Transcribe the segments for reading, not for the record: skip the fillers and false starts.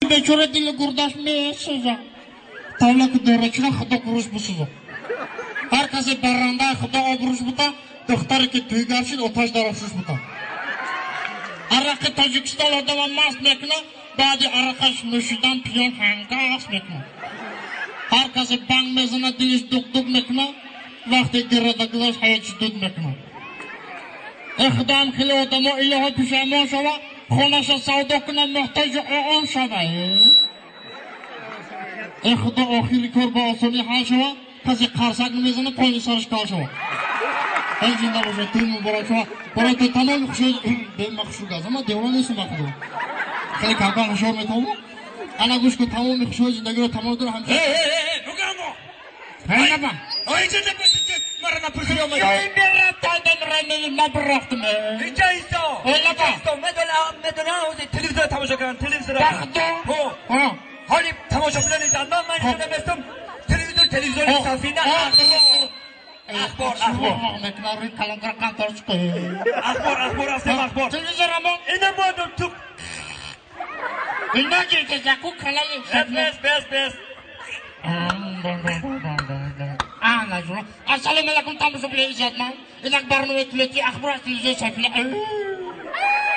Бечора дили гурдаш месӯзад. Тавлаку дорачина худо гуруш бисӯзад. Ҳар касе баррандаи худо обрӯш бута, духтаре ки тӯйгар шуд, оташ дар офшуш бута. Арақи Тоҷикистон одама маст мекунад, баъди арақаш нӯшидан пиён ҳангас мекунад. Ҳар касе банг мезанад, дилиш дук-дук мекунад, вақте гирада гузашт, ҳаётиш дуд мекунад. Э худоам, хеле одамо илоҳо пушаймон шава, хонаша савдо кунад, муҳтоҷи он шава. Э худо, охири кор ба осонӣ ҳал шава, касе қарсак намезанад, поини сараш кал шава. Эй зинда бошад, тӯй муборак шава. Барои ту тамоми хушҳои бема хушрӯ газам, ман девона нестам ба худо. Хеле камкам ҳушёр метавонам. Ана гӯш кун, тамоми хушҳои зиндагиро тамом дора ҳамчун. Э, нугамо. Ҳай наба. Ой, иҷоза бошед, мара напурсӣ омадӣ. Ё ин берам, тайдан рамели, ман бирафтам. Инҷа исто. Ой, наба. Исто, медонам, медонам, ҳозир телевизор тамошо кардам, телевизор. Ба худо. Ҳо. Ҳо. Ҳоли тамошо кардани занон, ман Хоб. инҷа наместам. Телевизор, телевизори Хоб. сафина, Хоб. ахбор. Ахбор, ахбор. Мекунам, рӯи калонкара қантор чиқи. Ахбор, ахбор, астем, ахбор. Телевизор амон. Ина модум ту. Ина гирифта, ку канали. Бес, бес, бес, бес. Ана жуна. Ассалому алайкум, тамошобинони иззатманд. Инак барномаи иттилоотии ахбор аз телевизиони Сафина.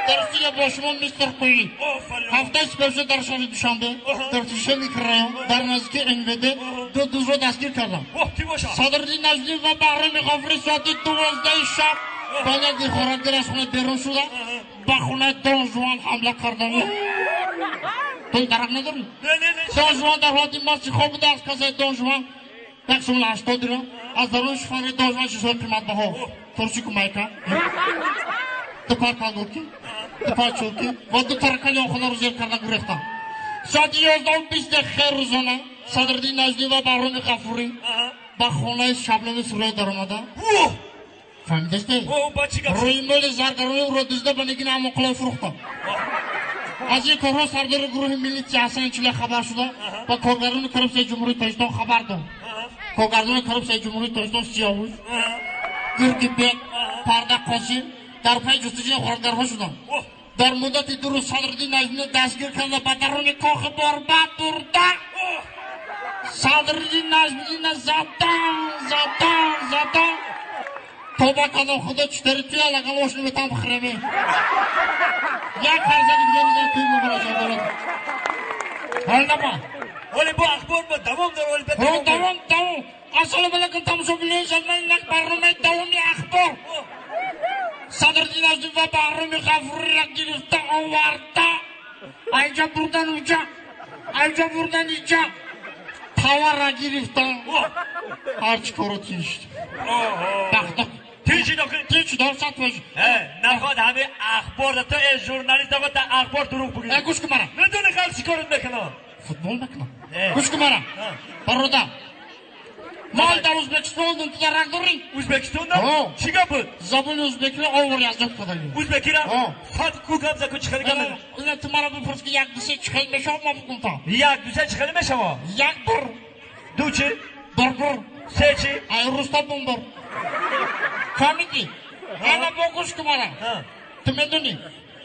Дар студия бо шумо мистер Қуйли. Офарин. Ҳафтаи сипаришуда дар шаҳри Душанбе, дар туши микрорайон, дар наздики НВД ду дузро дастгир кардам. Оҳ, кӣ бошад? Садриддин Наҷмӣ ва Баҳроми Ғофурӣ соати 12 шаб ба як дилхорагир аз хона берун шуда, ба хонаи Дон Жуан ҳамла карданд. Ту дарак надорӣ? Не, не, не. Дон Жуан дар ҳолати масти хоб буда, аз касаи Дон Жуан як сомон 80 дирам, аз даруни шифонаи Дон Жуан чизҳои қиматбаҳо, туршику майка, ду пар колготки, ду пар чулки ва ду таракани охонаро зер карда гурехтанд. Соати 11:20 дақиқаи рӯзона Садриддин Наҷмӣ ва Баҳроми Ғафурӣ ба хонаи Шабнами Сурайё даромада. Фаҳмидастед? О, ба чӣ гап? Рӯи моли заргарони ӯро дузда ба нигини Амоқуллоев фурӯхтанд. Аз ин корҳо сардори гурӯҳи милитсия Ҳасан Чиле хабар шуда, ба коргарони коррупсияи Ҷумҳурии Тоҷикистон хабар дод. Коргардони коррупсияи Ҷумҳурии Тоҷикистон Сиёвуш, Гургибек, Парда Қосим дар пайи ҷустуҷӯи ғоратгарҳо шуданд. Дар муддати 2 рӯз Садриддин Наҷмиро дастгир карда ба даруни кохи Борбад бурда. Садриддин Наҷмиддинро задан, задан, задан. Тоба кардам, худо читари туй алагал ош наметавон бихӯрем. Як фарзанди дига мегӯяд, туй муборак шавад. Ҳол наба. Ҳоли бо ахбор бо давом дор, ҳоли бо Ҳо, давом дор. давом, давом. Ассалому алайкум, тамошобинони азиз, инак барномаи давоми ахбор. Садриддин Наҷмӣ ва Баҳроми Ғафуриро гирифта оварда. Айҷа бурдан уҷа, айҷа бурдан иҷа. Таварра гирифтан. Ҳарчи коро тиншид. Бахто. Тиншид охи? Тиншид, ҳо, сад фоиз. Э, наход ҳами ахбор да то э журналист наход да ахбор дурӯғ бигӯӣ. Э, гӯш кун мара. Медонӣ хал чӣ корот мекунам? Футбол мекунам. Э. Гӯш кун мара. Ҳа. Бародар. Ман дар Ӯзбекистон будам, ту дар рак дорӣ? Ӯзбекистонда? Ҳо. Чӣ гап буд? Забони ӯзбекиро овар язд кардагӣ. Ӯзбекиро? Ҳо. Фат ку гап за ку чӣ хеле гап мезанӣ? Ина ту маро бипурс ки як ду се чӣ хеле мешавад, ман бигӯм та. Як ду се чӣ хеле мешавад? Як бир. Ду чӣ? Бір бір. Се чӣ? Ай Рустам бир. Фаҳмидӣ? Ана бо гӯш кун мара. Ҳа. Ту медонӣ?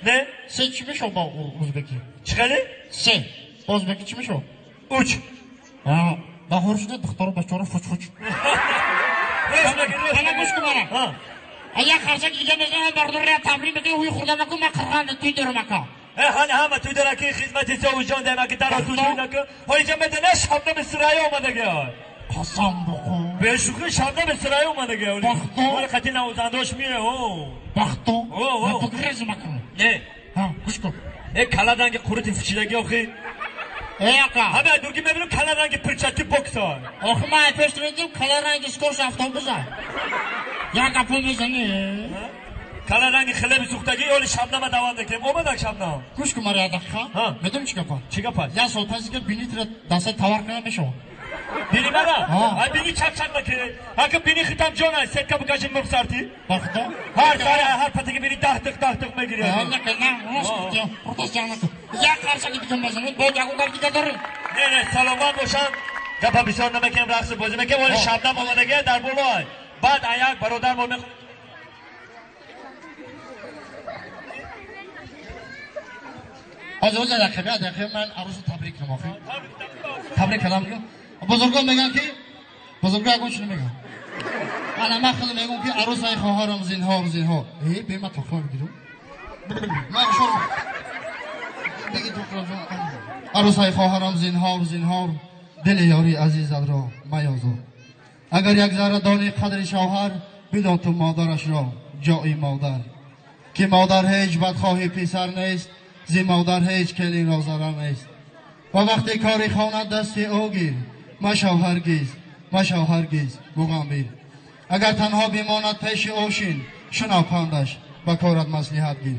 Не? Се чӣ мешавад ба ӯзбекӣ? Чӣ хеле? Се. Ба ӯзбекӣ чӣ мешавад? Уч. Ҳа. Баҳор шуда духтару бачаҳоро фуч-фуч. Ана гӯш кун мара. Ҳа. А як харсак дига мезанам, бардория табрик мекунам, ҳуи хӯрда макун, ман қирғанда туй дорам ака. Э, ҳана ҳама туй дора ки хизмати Сиёвушҷон даем, аки даро ту туй накун. Ҳоли ҷа медонӣ, Шабнами Сурайё омадаги. Қасам бихӯр. Бешӯхӣ Шабнами Сурайё омадаги. Бахто. Ҳоли қати навозандаош мире, ҳо. Бахто. Ҳо, ҳо. Ман бигрезам акун. Не. Ҳа, гӯш кун. Э, кала ранги қурути фучидаги охи. Э, ака. Ҳама дурги мебинам кала ранги перчатки бокса. Охи ман ай пеш медидим кала ранги скорш автобуса. Як гапо мезанӣ. Кала ранги хлеби сӯхтагӣ, оли Шабнама даванда кем. Омадак Шабнам. Гӯш кун мара як дақиқа. Ҳа. Медонӣ чӣ гапа? Чӣ гапа? Як сол пас ки бинитро дастаи товар карда мешавад. Бини мара? Ҳа. Ай бини чак-чак накунед. Ака бини хитам ҷон ай, сетка бикаши мурғ сарти. Бахто? Ҳар сари ҳар патаги бини даҳ тиқ, даҳ тиқ мегирӣ. Ҳа, накун, на, рост гуфтӣ, рост ҷанг накун. Як қарсаки дига мезанед, боз ягон гап дига дорем. Не, не, саломат бошам. Гапа бисёр намекунем, рақсу бозӣ мекунем, вале Ҳо. Шабнам омадагӣ дар болой. Баъд аяк бародар мо мехоҳем. Ҳозир ҳозир дақиқа, дақиқа ман арӯсро табрик кунам охи. Табрик кардам. Бузургон мегӯянд ки бузургон ягон чиз мегӯянд. Ана ман худам мегӯям ки арӯсаи хоҳарам зинҳор зинҳор. Э, бе ман тоқма бигирам. Ман шумо бигир тоқма. Арӯсаи хоҳарам зинҳор зинҳор, дили ёри азизатро маёзор. Агар як зарра дони қадри шавҳар, бидон ту модарашро ҷои модар. Ки модар ҳеҷ бадхоҳи писар нест, зи модар ҳеҷ келинро зарар нест. Ва вақте кори хона дасти ӯ гир, машав ҳаргиз, машав ҳаргиз буғамбир. Агар танҳо бимонад пеши ӯ шин, шунав пандаш, ба корат маслиҳат гир.